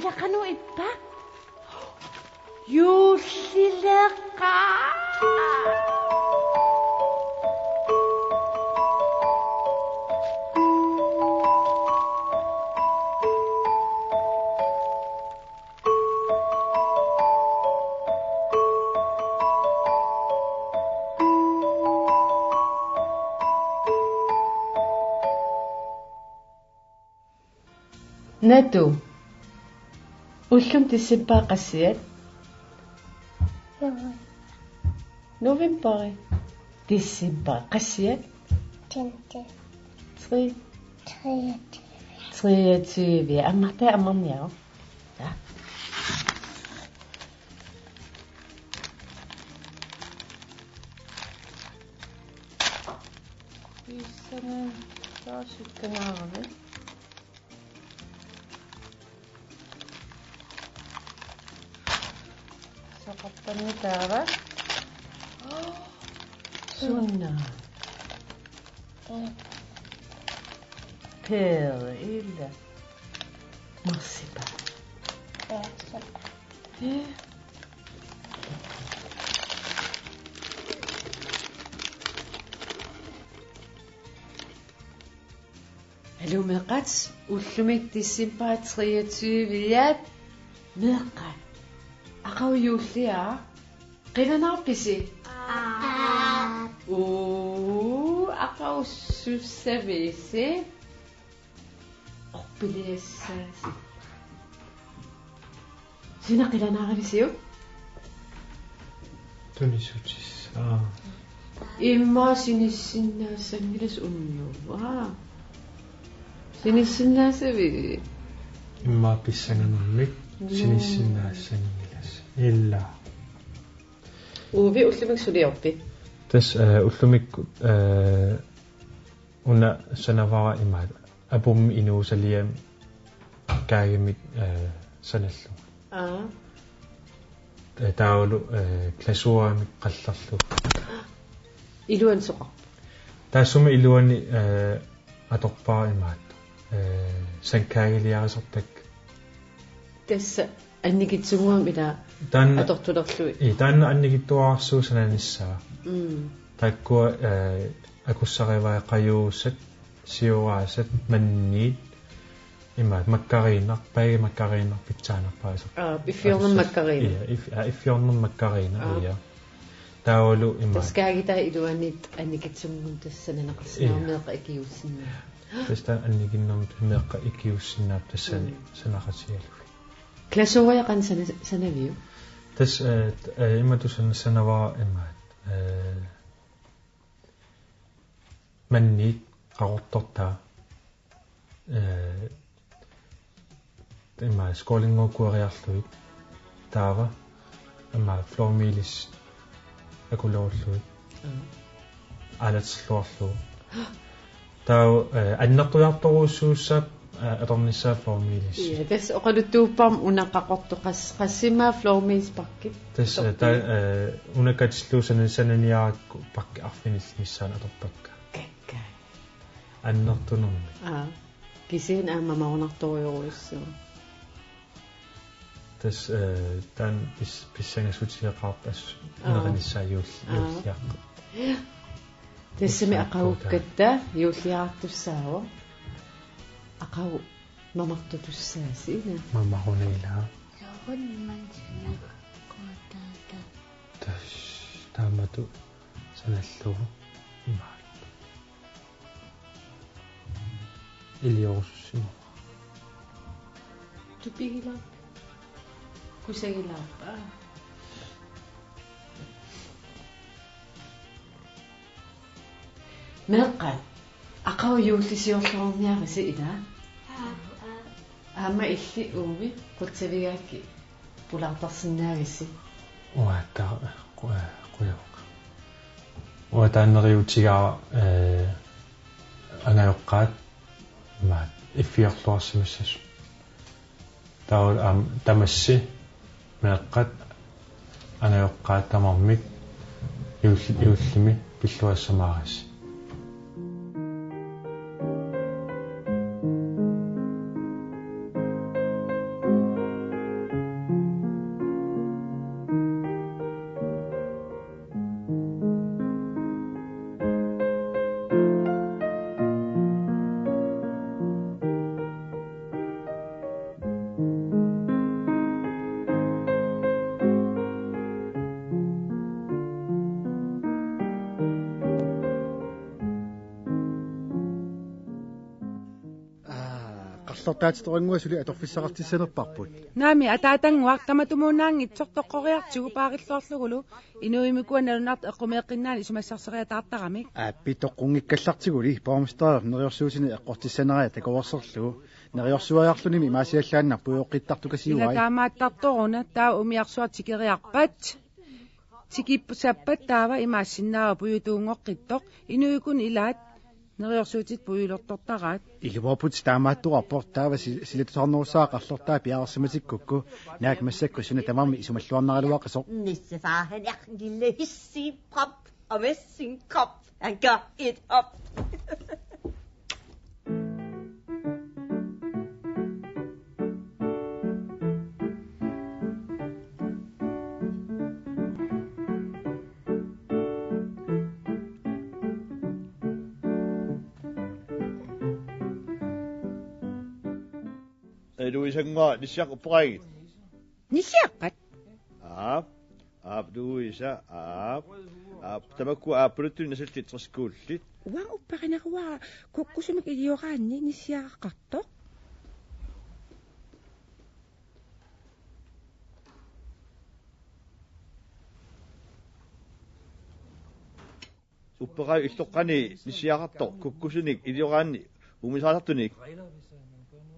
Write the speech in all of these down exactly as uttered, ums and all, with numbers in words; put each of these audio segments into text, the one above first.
Qanoq ippa? Juullileqaaq. Natu. Ullumi decembarip qassiat? Novembari. Decembarip qassiat? Tinte. Tre. Treogtyve. Treogtyve. Ammartaa ammarniaruk. Ja. Pissanganarsukkanaarami. Soqarpanni taava. Suna. Pære, ila. Marsipa. Aluu meeqqat, ullumi decembarip treogtyve-iat meeqqat. Aqagu juulliaraq. Qilanaarpisi? Aap. Uu, aqagu sussavisi? Orpiliassaasi. Sina qilanaarivisiuk? Tunissutissaaq. Immaqa sinissinnaassanngilasi unnuaq. Sinissinnaassavi? Immaqa pissanganermik. Joo. Sinissinnaassanngilasi. Ila. Uvi, ullumikkut suliorpi? Tassa, eh, ullumikkut, eh, una sanavara imaat. Apummi inuusaliami kaagimik, eh, sanallunga. Aa. Eh, taavalu, eh, glasurimik qallerlugu. Iluani soqarpoq? Taassuma iluani, eh, atorpara imaat. Eh, sandkageliarisartakkat. Tassa annikitsunnguamik ila. Taanna atortulerlugit. Ii, taanna annikitsuararsuup sananissaa. Mm. Taakkua, eh, akussarivai qajuusat, sioraasat, manniit, imaat, makkariinnaq, paige makkariinnaq pitsaanerpaasarpoq. Aa, iffiornermut makkariinnaq. Ia, if-, aa, iffiornermut makkariinnaq, aa, ia. Taavalu imaat. Tassa kaagitai iluanni annikitsunnguamik tassa sananeqarsinnaavoq. Ia. Meeqqat ikiuussinnaavoq. Tassa taanna annikinnermik meeqqat ikiuussinnaavoq tassani. Mm. Sanaqatigalugit. Glasuria qanoq sana-, sanaviuk? Tassa, eh, t-, eh, imatut sana-, sanavara imaat. Eh, manniit qaqortortaa. Eh, ima skålinnguukkut eriarlugit. Taava ima flormelis akulerullugit. Aa. Aalatilluarlugu. Taava, eh, annertujaartorujussuussaaq, eh, atornissaa flormelis. Ja, tassa oqaluttuupparma una qaqortoq qas-, qassimmaa flormelis pakki. Tassa, eh, ta-, eh, una katillugu sana-, sananiarakku pakki arfinillit missaanni atorpakka. Kakkaak. Annertunermik. Aa. Kisianni aamma maunartorujorujussuuvoq. Tassa, eh, taanna pis-, pissangassutigeqaarpoq assut. Aa. Inerinissaa juul-, aa, juulliaqqat. Tassami aqagukkatta juulliarartussaavoq. Aqagu mamartutussaasi, ila. Mamaruna, ila. Soorunami manna sanaqqutaata. Tassa taamatut sanallugu. Imaat. Iliorussimavara. Tupigilaarpa? Kusagilaarpa? Meeqqat, aqagu juullisiorluarniarisi, ila? Aap, aap. Aamma illit, Uvi, qutsavigaakkit pulaartarsinnaagassi. Uanga ta-, qu-, eh, qujavuq. Uanga taanna neriuutigaara, eh, angajoqqaat, imaat, iffiorluarsimassasut. Taava aamma tamassi meeqqat angajoqqaat tamarmik juull-, juullimi pilluassamaarassi. Arlertaatitorunnguaq suli atorfissaqartissanerparput. Naamik, ataatannguaq tamatumuunnaanngitsoq toqqoriartigu paarilluarlugulu, inuimikua nalunartut eqqumeeqqinnaannik isumassarseriataartaramik. Aappi, toqqunngikkallartiguli borgmesteri neriorsuutinik eqqortissaneraat takoreersorlugu. Neriorsuariarlunimi imaasiallaannaq puioqqittartukasiuai. Ila taamaattartoruna, taava umiarsuaq tikeriarpat. Tikippusappat taava imaassinnaavoq puiutuunngoqqittoq, inuikun ilaat neriorsuutit puiulertortaraat. Ilumoorputit, taamaattoqarpoq, taava si-, silatusarnerussaaq arlertaa piareersimatikkukku, naak massakkut suna tamarmi isumalluarnaraluaqisoq. Nissefar, han er en lille hissig prop og med sin krop. Han gør et hop. Ee, Louisannguaq, nissiaq upperaagit. Nissiarpat? Aap, aap, Louisa, aap, aap, tamakku aap, puluttunik nasallit treskuullit. Uanga upperineruara kukkusumik ilioraanni nissiaqartoq. Upperaagit illoqqani nissiaqartoq kukkusunik ilioraanni uumisaasartunik.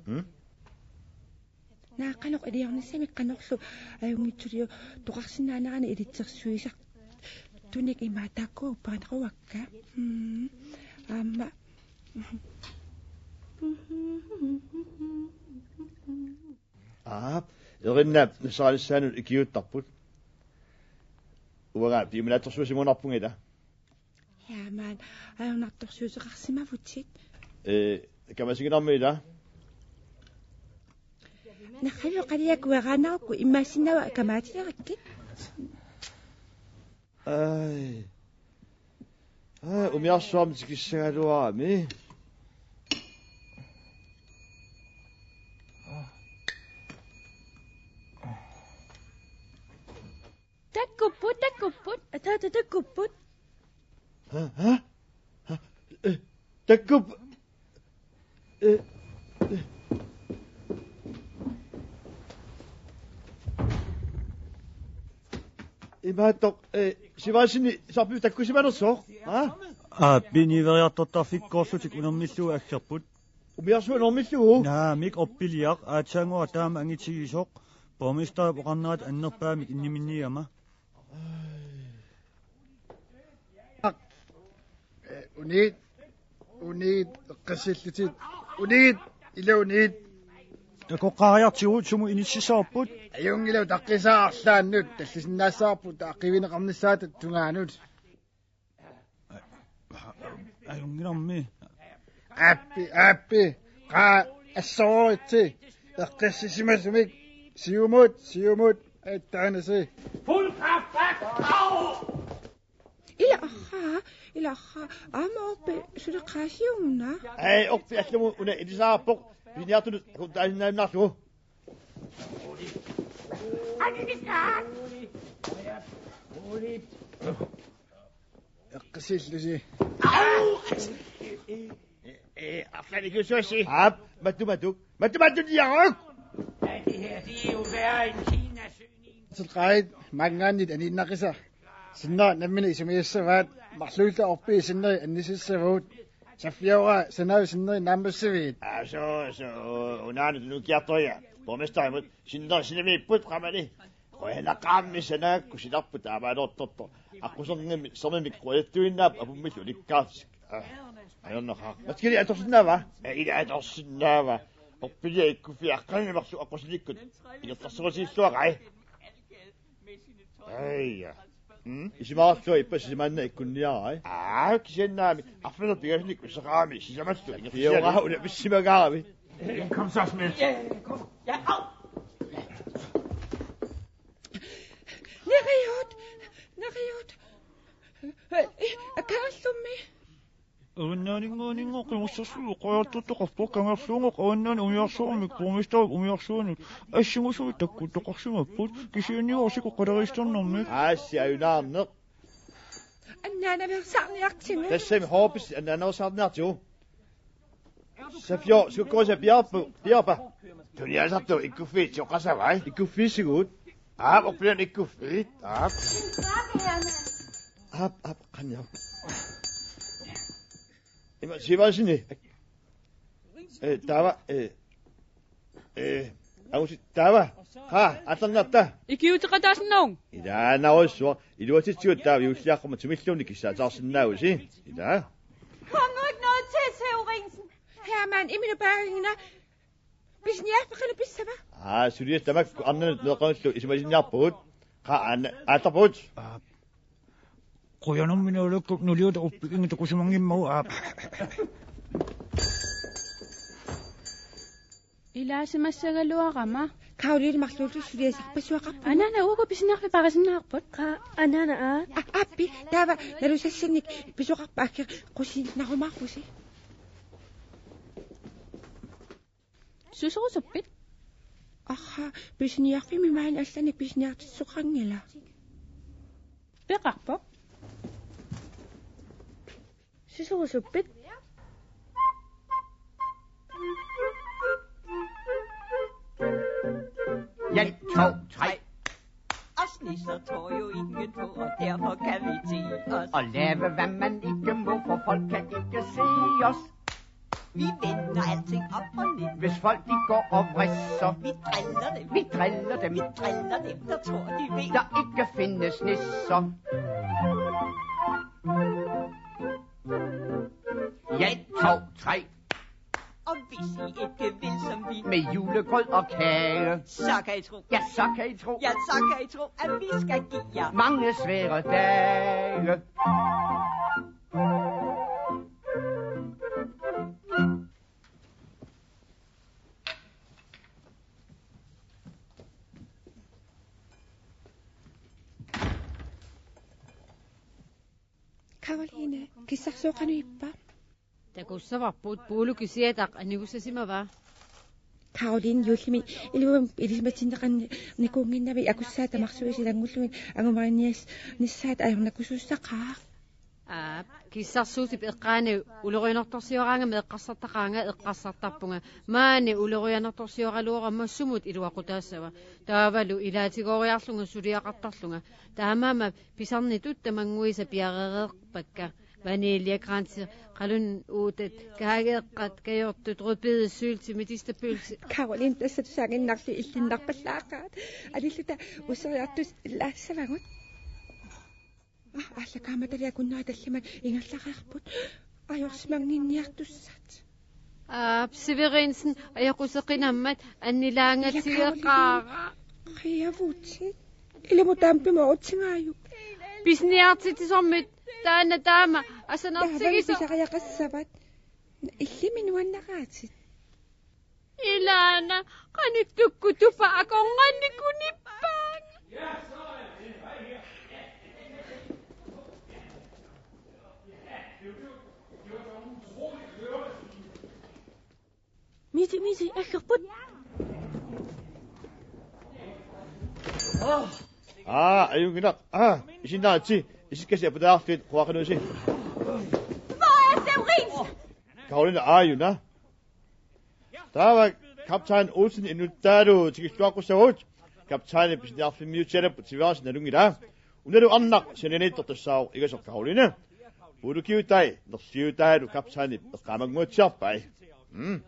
Hmm? Naa, qanoq iliornissamik qanorlu ajunngitsuliortoqarsinnaanerani ilitsersuisartunik, imaattoq upperineruakka. Hmm. Aamma. Aap, Erinnaap nassarissaanut ikiuuttarput. Uanga piuminaatsorsuusimunarpunga ila. Jaamaan, ajornartorsiuteqarsimavutit. Ee, kamasiginarmi ila. Naqalu qaliakku eraanarukku imaassinnaavoq kamaatilerakku. Ai. Ai, umiarsuarmi tikissagaluarami. Takkupput, takkupput. Ataata, takkupput. Ha, ha? Ha? Eh, takkup-, eh, eh. Imaattoq, eh, sivaasini sarpi takkusimanersoq, ha? Aap, pinnguariartortarfikkoorlutik unermillugu aggerput. Umiarsuaq unermillugu? Naamik, orpiliaq aatsaannguaq taama angitigisoq, borgmesterip oqarnerata annerpaamik inniminniigama. Ee, uniit, uniit, eqqissillutit, uniit, ila uniit. Takoqqaariartigu, sumut inississavarput? Ajunngilaq, utaqqisaa arlaannut, tallisinnaassavarput aqqivigineqarnissaata tungaanut. Ajunngilarmi. Aappi, aappi, qaa, assororitsi, eqqissisimasumik, siumut, siumut, attaanasi. Fuld kraft bak! Au! Ila arraa, ila arraa, aamma orpi suli qaasiuguna. Ai, orpi allamut una ilisaarpoq, piniartunut, kun taasinnaavinnarlugu. Eqqissillusi. Au! Ee, arlanik ikiussavassi. Aap, matu, matu. Matu, matu, niaruk! Hvad er det her? Det er jo værre end Kinas søgning. Tilqarit, maanngaanniit aniinnaqisa. Sinnera nammineq isumagiassavaat, marluulluta orpiit sinneri annisissavagut. Saffiora, sanaat sinneri naammassivigit. Aa, soo, soo, unaana tunukiartoria. Borgmesterimut, sinneri sinamiipput qamani. Qujanaqaarmi sanaakku silarput taamaaliortortoq. Aqquserngimmi sermimik qujattuinnaapput apummillu ulikkaartik. Aa, ajornaqaaq. Maskili atorsinnaava? Ee, ila atorsinnaava. Orpiliaq ikkuffia aqqanimerlu aqqusilikkut. Ingerlasorutigilluaqai. Aja. Mm? Isumaqarlunga ippassaq simaannaq ikkunniarai. Aa, kisianni arfineq-pingasunut pisaqarami sisamallugu. Piuraa una pissimagaarami. Kom så, Smith. Ja, kom. Ja, au. Neriut! Neriut! Akaallummi. Avannaaninngaanninngaanniit qimussersuut oqariartortaqarpoq, kangerluunngooq avannaani umiarsuarmik borgmesterip umiarsuanut assingusumik takkuttoqarsimapput, kisianni oqarsikkut qaleriisarnermik. Aassi ajunaarneq. Annaanaveersaarniartigu. Tassami hoopis annaanaveersaarniartigu. Safio, sukkosa piarpu, piarpa. Tuniasartu ikkuffiit soqasavai. Ikkuffiit sigut. Aap, oppilan ikkuffiit. Aap. Aap, aap, qanjo. Ima, sivasini. Eh, taava, eh, eh, angusi, taava. Qa, atannatta. Ikiuteqataasinnaavunga. Ilaanarujussuaq, iluatsitsigut taava juulliaqqamut sumilluunniit kissaataarsinnaavusi. Ila. Hun er ikke nødt til, Severinsen. Hermann, imminut paagingina. Pisiniarfik qanoq pissava? Aa, suliat tamakku arnanut meeqqanullu isumasinniarpugut. Qa, aana, aallarpugut. Aa, qujanarmineq ulukku nuliuta uppikingi tukusimanngimmagu, aa. Ilaasimassagaluarama. Karoline marluullugu suliassarpassuaqarpugut. Anaana, uku pisiniarfik paarisinnaarput. Qa, anaana, aa. A-, aappi, taava nalusassanik pisoqarpa akke qusiinnarumaarpusi. Susorusuppit? Aha, pisiniarfimmi maani allanik pisiniartitsisoqanngilaq. Peqarpoq. Susorusuppit? En, to, tre. Os nisser tror jo ikke på, og derfor kan vi te os. Og lave, hvad man ikke må, for folk kan ikke se os. Vi vender alting op og ned. Hvis folk de går og vrisser, vi driller dem. Vi driller dem. Vi driller dem, der tror, de ved, der ikke findes nisser. En, to, tre. Og hvis I ikke vil som vi, med julegrød og kage, så kan I tro. Ja, så kan I tro. Ja, så kan I tro, at vi skal give jer mange svære dage. Karoline, kissarsooq qanoq ippa? Takussavarput, Puulu kisiat anigussasimavaa. Karoline, juullimi iluamik ilisimatinneqarnikuunnginnavit akussaat tamarsuisa ilanngullugit angumaniarnissaat ajornakusussaqaaq. Aap, kissarsuutip eqqaani ulorianartorsioraangami eqqarsartaqaanga, eqqarsartarpunga. Maani ulorianartorsioraluarama sumut iluaqutaassava. Taavalu ilaatigooriarlunga suliaqartarlunga. Taamaammat pisarnitut tamannguisa piareerpakka. Vaniljekransi, qalunut uutat, kaageeqqat, kajortut, rødbedesyltet, medisterpølse. Karoline, tassa tusaaginnarli illinnerpallaaqaat. Alilluta useriartussaassavagut. Aa, aallakaamatalia kunnera tallimat ingerlareerput. Ajorsimannginniartussat. Aap, Severinsen, ajoquseqinammat annilaangatigeqaara. Qiavutit. Ilumut taama pimoorutsigaajuk? Pisiniartitsisormit taanna taama assersuutigisoq. Taavami pisariaqassavat. Illimmi nuannaraatit? Ilaana, qanittukkut tuppa akornannikunippaa. Misi, misi, aggerput. Aa, ajunngilaq. Aa, isinnaatsi, isikkasi aputaarfit quaqanusi. Hvor er Severinsen? Karoline, aajuna. Taava kaptajn Olsen inuttaalu tikilluaqqussagut. Kaptajnip pisiniarfimmiutsialapput, Severinsen nalunngilaa. Unalu arnaq sanianiittoq tassaavoq igasoq Karoline. Puulukiutai nerliutaalu kaptajnip eqqaamannguatsiarpai. Mm.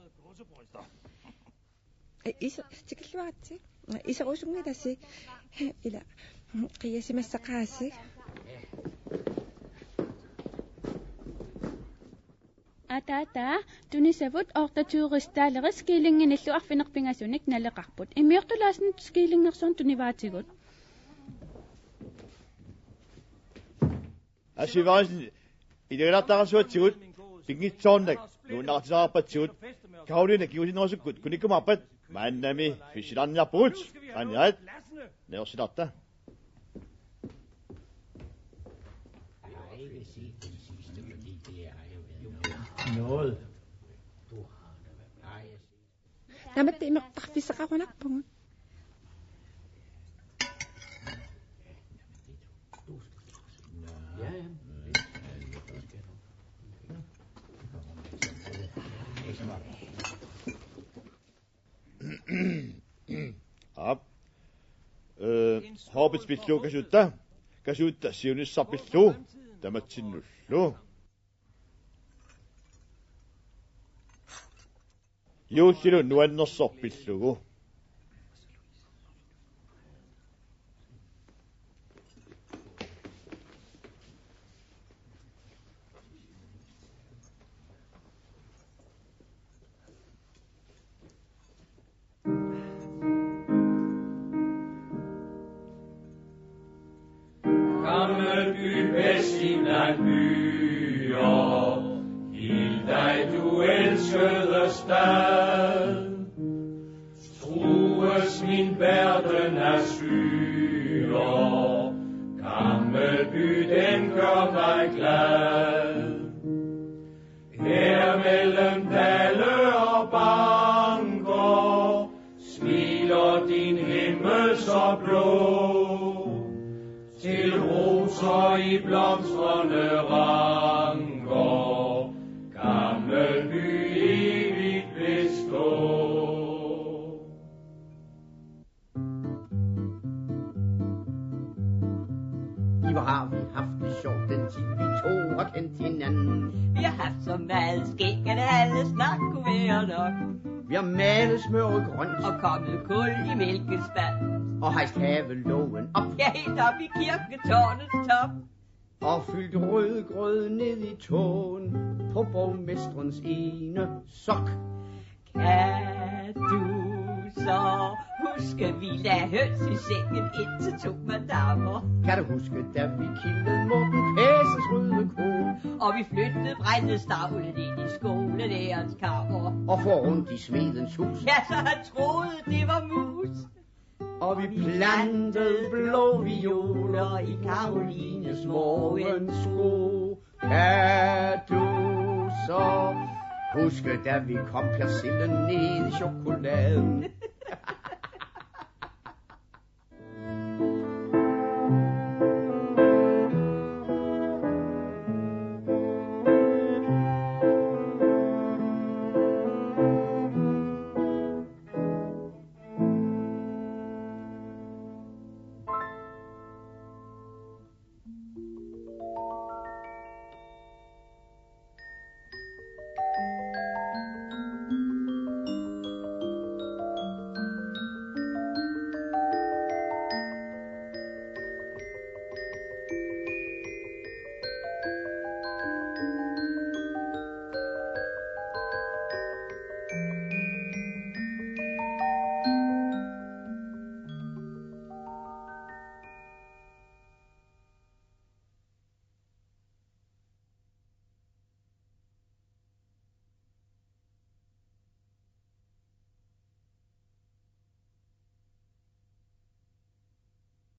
Ai, iso-, tikilluaritsi. Isorusunngilasi. Ila. Qiasimassaqaasi. Ataata, tunisavut otteogtyve rigsdalerisi skillinginillu arfineq-pingasunik naleqarput. Immiortulaassutut skillingersuarnik tunivaatigut. Aa, Severinsen, ilagilaartaqarsuatsigut, pinngitsoornak nuunnaartitsisarpassuit. Karoline, kingusinnerusukkut kunikkumaarpat, maannami festilaarniarpugut. Qaaniarit, najorsitaarta. Noget. Tamatta imertarfissaqarunarpugut. Ja, ja. Aap. Eh, Hobbit pillugu kasuutta. Kasuutta siunissaq pillugu. Tamatsinnullu. Juullilu nuannersoq pillugu. Gammelby bedst iblandt byer, hil dig, du elskede stad. Trues min verden af skyer, Gammelby, den gør mig glad. Her mellem dale og banker smiler din himmel så blå. Til roser i blomstrende ranker, Gammelby evigt bestå. I, hvor har vi haft det sjovt, den tid vi to har kendt hinanden. Vi har haft så meget skæg, at alle snak kunne være nok. Vi har malet smøret grønt og kommet kul i mælkespand og hejst havelågen op. Ja, helt op i kirketårnets top. Og fyldt rødgrød ned i tåen på borgmesterens ene sok. Kan du så huske, vi lagde høns i sengen ind til to madammer? Kan du huske, da vi kildede Morten Pæsens røde ko? Og vi flyttede brændende stavlen ind i skolelærerens kammer? Og for rundt i smedens hus. Ja, så han troede, det var mus. Og vi plantede blå violer i Karolines morgensko. Kan du så huske, da vi kom persillerne ned i chokoladen?